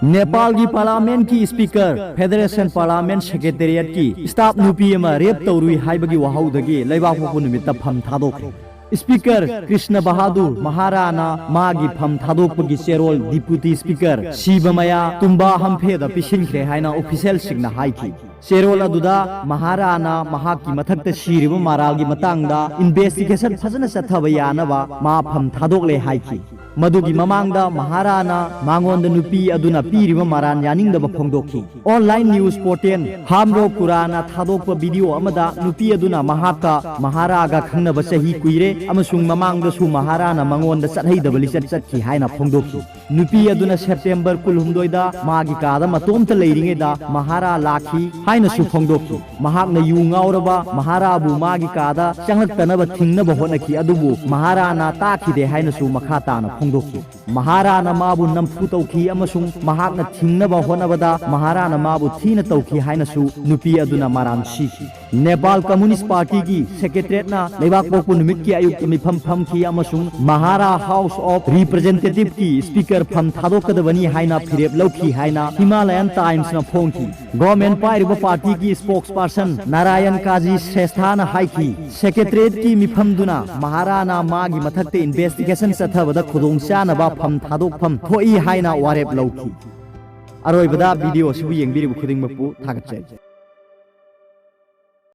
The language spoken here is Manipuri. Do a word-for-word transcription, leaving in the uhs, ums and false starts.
ꯅꯦꯄꯥꯜꯒꯤ ꯄꯥꯔꯂꯥꯃꯦꯟꯠꯀꯤ ꯁ꯭ꯄꯤꯀꯔ, ꯐꯦꯗꯔꯦꯁꯟ ꯄꯥꯔꯂꯥꯃꯦꯟꯠ ꯁꯦꯀ꯭ꯔꯦꯇꯦꯔꯤꯌꯦꯠꯀꯤ ꯁ꯭ꯇꯥꯐ ꯅꯨꯄꯤ ꯑꯃ ꯔꯦꯞ ꯇꯧꯔꯨꯏ ꯍꯥꯏꯕꯒꯤ ꯋꯥꯍꯧꯗꯒꯤ ꯂꯩꯕꯥꯛꯄꯣꯛꯄ ꯅꯨꯃꯤꯠꯇ ꯐꯝ ꯊꯥꯗꯣꯛꯈ꯭ꯔꯦ꯫ ꯁ꯭ꯄꯤꯀꯔ ꯀ꯭ꯔꯤꯁꯅ ꯕꯍꯥꯗꯨꯔ ꯃꯍꯥꯔꯥꯅ ꯃꯥꯒꯤ ꯐꯝ ꯊꯥꯗꯣꯛꯄꯒꯤ ꯆꯦꯔꯣꯜ ꯗꯤꯄꯨꯇꯤ ꯁ꯭ꯄꯤꯀꯔ ꯁꯤꯕꯃꯌꯥ ꯇꯨꯝꯕꯥ ꯍꯝꯐꯦꯗ ꯄꯤꯁꯤꯟꯈ꯭ꯔꯦ ꯍꯥꯏꯅ ꯑꯣꯐꯤꯁꯤꯌꯦꯜꯁꯤꯡꯅ ꯍꯥꯏꯈꯤ꯫ ꯆꯦꯔꯣꯜ ꯑꯗꯨꯗ ꯃꯍꯥꯔꯥꯅ ꯃꯍꯥꯛꯀꯤ ꯃꯊꯛꯇ ꯁꯤꯔꯤꯕ ꯃꯔꯥꯜꯒꯤ ꯃꯇꯥꯡꯗ ꯏꯟꯚꯦꯁꯇꯤꯒꯦꯁꯟ ꯐꯖꯅ ꯆꯠꯊꯕ ꯌꯥꯅꯕ ꯃꯥ ꯐꯝ ꯊꯥꯗꯣꯛꯂꯦ ꯍꯥꯏꯈꯤ꯫ ꯃꯗꯨꯒꯤ ꯃꯃꯥꯡꯗ ꯃꯍꯥꯔꯥꯅ ꯃꯉꯣꯟꯗ ꯅꯨꯄꯤ ꯑꯗꯨꯅ ꯄꯤꯔꯤꯕ ꯃꯔꯥꯜ ꯌꯥꯅꯤꯡꯗꯕ ꯐꯣꯡꯗꯣꯛꯈꯤ꯫ ꯑꯣꯟꯂꯥꯏꯟ ꯅ꯭ꯌꯨꯁ ꯄꯣꯔꯇꯦꯜ ꯍꯥꯝꯔꯣ ꯀꯨꯔꯥꯅ ꯊꯥꯗꯣꯛꯄ ꯚꯤꯗꯤꯑꯣ ꯑꯃꯗ ꯅꯨꯄꯤ ꯑꯗꯨꯅ ꯃꯍꯥꯛꯀ ꯃꯍꯥꯔꯥꯒ ꯈꯪꯅꯕ ꯆꯍꯤ ꯀꯨꯏꯔꯦ ꯑꯃꯁꯨꯡ ꯃꯃꯥꯡꯗꯁꯨ ꯃꯍꯥꯔꯥꯅ ꯃꯉꯣꯟꯗ ꯆꯠꯍꯩꯗꯕ ꯂꯤꯆꯠ ꯆꯠꯈꯤ ꯍꯥꯏꯅ ꯐꯣꯡꯗꯣꯛꯈꯤ꯫ ꯅꯨꯄꯤ ꯑꯗꯨꯅ ꯁꯦꯞꯇꯦꯝꯕꯔ ꯀꯨꯟꯍꯨꯝꯗꯣꯏꯗ ꯃꯥꯒꯤ ꯀꯥꯗ ꯃꯇꯣꯝꯇ ꯂꯩꯔꯤꯉꯩꯗ ꯃꯍꯥꯔꯥ ꯂꯥꯛꯈꯤ ꯍꯥꯏꯅꯁꯨ ꯐꯣꯡꯗꯣꯛꯈꯤ꯫ ꯃꯍꯥꯛꯅ ꯌꯨ ꯉꯥꯎꯔꯕ ꯃꯍꯥꯔꯥꯕꯨ ꯃꯥꯒꯤ ꯀꯥꯗ ꯆꯪꯂꯛꯇꯅꯕ ꯊꯤꯡꯅꯕ ꯍꯣꯠꯅꯈꯤ, ꯑꯗꯨꯕꯨ ꯃꯍꯥꯔꯥꯅ ꯇꯥꯈꯤꯗꯦ ꯍꯥꯏꯅꯁꯨ ꯃꯈꯥ ꯇꯥꯅ ꯐꯣꯡꯗꯣꯛꯈꯤ꯫ ꯃꯍꯥꯔꯥꯅ ꯃꯥꯕꯨ ꯅꯝꯐꯨ ꯇꯧꯈꯤ ꯑꯃꯁꯨꯡ ꯃꯍꯥꯛꯅ ꯊꯤꯡꯅꯕ ꯍꯣꯠꯅꯕꯗ ꯃꯍꯥꯔꯥꯅ ꯃꯥꯕꯨ ꯊꯤꯅ ꯇꯧꯈꯤ ꯍꯥꯏꯅꯁꯨ ꯅꯨꯄꯤ ꯑꯗꯨꯅ ꯃꯔꯥꯜ ꯁꯤꯈꯤ꯫ ꯅꯦꯄꯥꯜ ꯀꯝꯃ꯭ꯌꯨꯅꯤꯁ꯭ꯠ ꯄꯥꯔꯇꯤꯒꯤ ꯁꯦꯀ꯭ꯔꯦꯇꯦꯔꯤꯌꯦꯠꯅ ꯂꯩꯕꯥꯛꯄꯣꯛꯄ ꯅꯨꯃꯤꯠꯀꯤ ꯑꯌꯨꯛꯇ ꯃꯤꯐꯝ ꯐꯝꯈꯤ ꯑꯃꯁꯨꯡ ꯃꯍꯥꯔꯥ ꯍꯥꯎꯁ ꯑꯣꯐ ꯔꯤꯄ꯭ꯔꯖꯦꯟꯇꯦꯇꯤꯚꯀꯤ ꯁ꯭ꯄꯤꯀꯔ ꯐꯝ ꯊꯥꯗꯣꯛꯀꯗꯕꯅꯤ ꯍꯥꯏꯅ ꯐꯤꯔꯦꯞ ꯂꯧꯈꯤ ꯍꯥꯏꯅ ꯍꯤꯃꯥꯂꯌꯟ ꯇꯥꯏꯝꯁꯅ ꯐꯣꯡꯈꯤ꯫ ꯒꯣꯚꯔꯟꯃꯦꯟꯠ ꯄꯥꯏꯔꯤꯕ ꯄꯥꯔꯇꯤꯒꯤ ꯁ꯭ꯄꯣꯛꯁꯄꯔꯁꯟ ꯅꯥꯔꯥꯌꯟ ꯀꯥꯖꯤ ꯁ꯭ꯔꯦꯁꯊꯥꯅ ꯍꯥꯏꯈꯤ, ꯁꯦꯀ꯭ꯔꯦꯇꯦꯔꯤꯌꯦꯠꯀꯤ ꯃꯤꯐꯝꯗꯨꯅ ꯃꯍꯥꯔꯥꯅ ꯃꯥꯒꯤ ꯃꯊꯛꯇ ꯏꯟꯚꯦꯁꯇꯤꯒꯦꯁꯟ ꯆꯠꯊꯕꯗ ꯈꯨꯗꯣꯡꯆꯥꯅꯕ ꯐꯝ ꯊꯥꯗꯣꯛꯐꯝ ꯊꯣꯛꯏ ꯍꯥꯏꯅ ꯋꯥꯔꯦꯞ ꯂꯧꯈꯤ꯫ ꯑꯔꯣꯏꯕꯗ ꯚꯤꯗꯤꯑꯣ ꯑꯁꯤꯕꯨ ꯌꯦꯡꯕꯤꯔꯤꯕ ꯈꯨꯗꯤꯡꯃꯛꯄꯨ ꯊꯥꯒꯠꯆꯔꯤ꯫